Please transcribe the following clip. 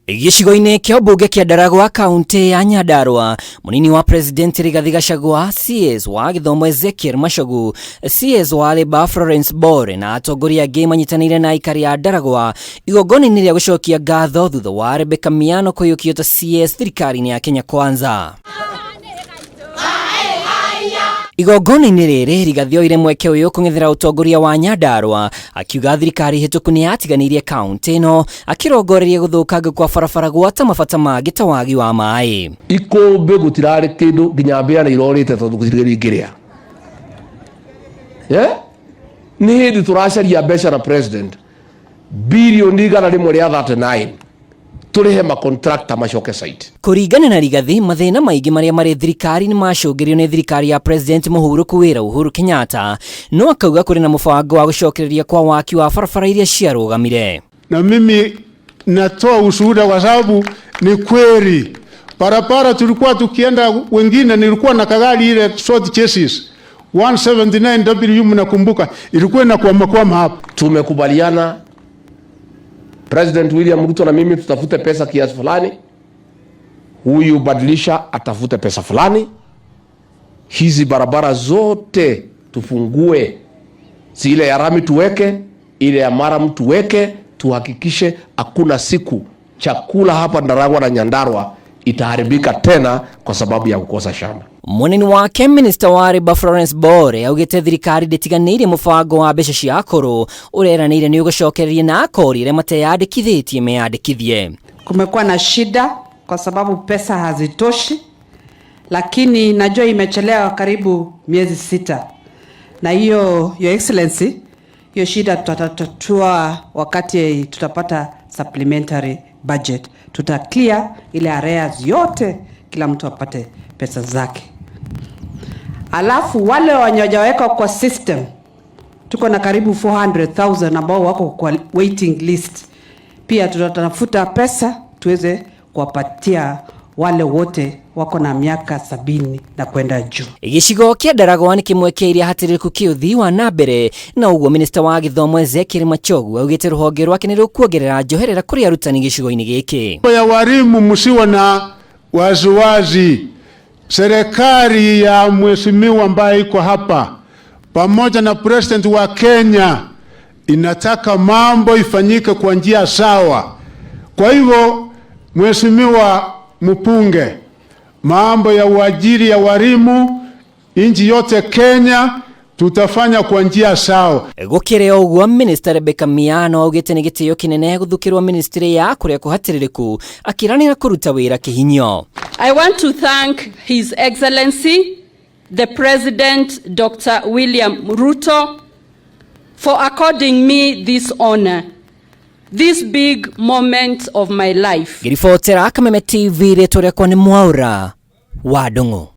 Gĩcigo-inĩ kĩa ũmbunge kĩa Ndaragwa, kaũntĩ ya Nyandarua, mũnini wa President Rigathi Gachagua, CS wa gĩthomo Ezekiel Machogu, CS wa Labour Florence Bore na atongoria angĩ manyitanĩire na aikari a Ndaragwa igongona-inĩ rĩa gũcokia ngatho thutha wa Rebecca Miano kũiyũkio ta CS thirikari-inĩ ya Kenya Kwanza. Igongona-inĩ rĩrĩ, Rigathi oire mweke ũyũ kũng'ethera ũtongoria wa Nyandarua, akiuga thirikari hĩtũku nĩ yatiganĩirie kaũntĩ ĩno, akĩrongoreria gũthũkanga kwa barabara gwata mabata mangĩ ta wagi wa maĩ. Ikũmbĩ gũtirarĩ kĩndũ, nginya mbĩa nĩ irorĩte tondũ gũtirĩ kĩndũ ingĩrĩa. Yeah? Nĩ hĩndĩ tũracaria mbeca na president bilioni 139 tũrĩhe makontrakta macoke site. Kũringana na Rigathi, mathĩna maingĩ marĩa marĩ thirikari nĩ macũngĩrĩrio nĩ thirikari ya President mũhurũku wĩra Uhuru Kenyatta, no akauga kũrĩ na mũbango wa gũcokereria kwa waki wa barabara iria ciarũgamire. Na mimi natoa ushuhuda kwa sababu ni kweli barabara tulikuwa tukienda, wengine nilikuwa na kagari ile short chassis 179W, mnakumbuka, ilikuwa inakwama hapa. Tumekubaliana President William Ruto na mimi tutafute pesa kiasi fulani, huyu badilisha atafute pesa fulani, hizi barabara zote tufungue, si ile ya rami tuweke, ile ya maram tuweke, tuhakikishe hakuna siku chakula hapa Ndaragwa na Nyandarua itaharibika tena kwa sababu ya kukosa shamba. Munini wake, Minista wa Labour Florence Bore, augĩte thirikari ndĩtiganĩirie mũbango wa mbeca cia akũrũ ũreranĩire nĩ ũgũcokereria na akori arĩa mateyandĩkithĩtie meyandĩkithie. Kumekuwa na shida kwa sababu pesa hazitoshi, lakini najua imechelewa karibu miezi 6, na hiyo, Your Excellency, hiyo shida tutatatua wakati tutapata supplementary budget. Tuta clear ile arrears yote, kila mtu apate pesa zake. Alafu wale wanyojaweka kwa system, tuko na karibu 400,000 ambao wako kwa waiting list. Pia tutatafuta pesa tuweze kuwapatia wale wote wako na miaka 70 na kwenda juu. Gĩcigo kĩa Ndaragwa nĩ kĩmwe kĩa iria hatĩrĩrĩku kĩũthii wa na mbere, na ũguo minista wa gĩthomo Ezekiel Machogu augĩte rũhonge rwake nĩ rũkuongerera njoherera kũrĩ arutani gĩcigo-inĩ gĩkĩ. Ya walimu, msiwe na wasiwasi. Serikali ya mheshimiwa ambaye iko hapa pamoja na president wa Kenya inataka mambo ifanyike kwa njia sawa. Kwa hivyo, mheshimiwa mpunge, mambo ya uajiri ya walimu nchi yote Kenya tutafanya kwa njia sawa. Gũkĩrĩ o ũguo, Minista Rebecca Miano augĩte nĩ gĩtĩo kĩnene gũthukĩrwo ministry ya kũrĩa kũhatĩrĩrĩku, akĩranĩra kũruta wĩra kĩhinyo. I want to thank His Excellency, the President, Dr. William Ruto, for according me this honor, this big moment of my life. Ngĩribotera Kameme TV, rĩtwa rĩakwa nĩ Mwaura wa Ndung'u.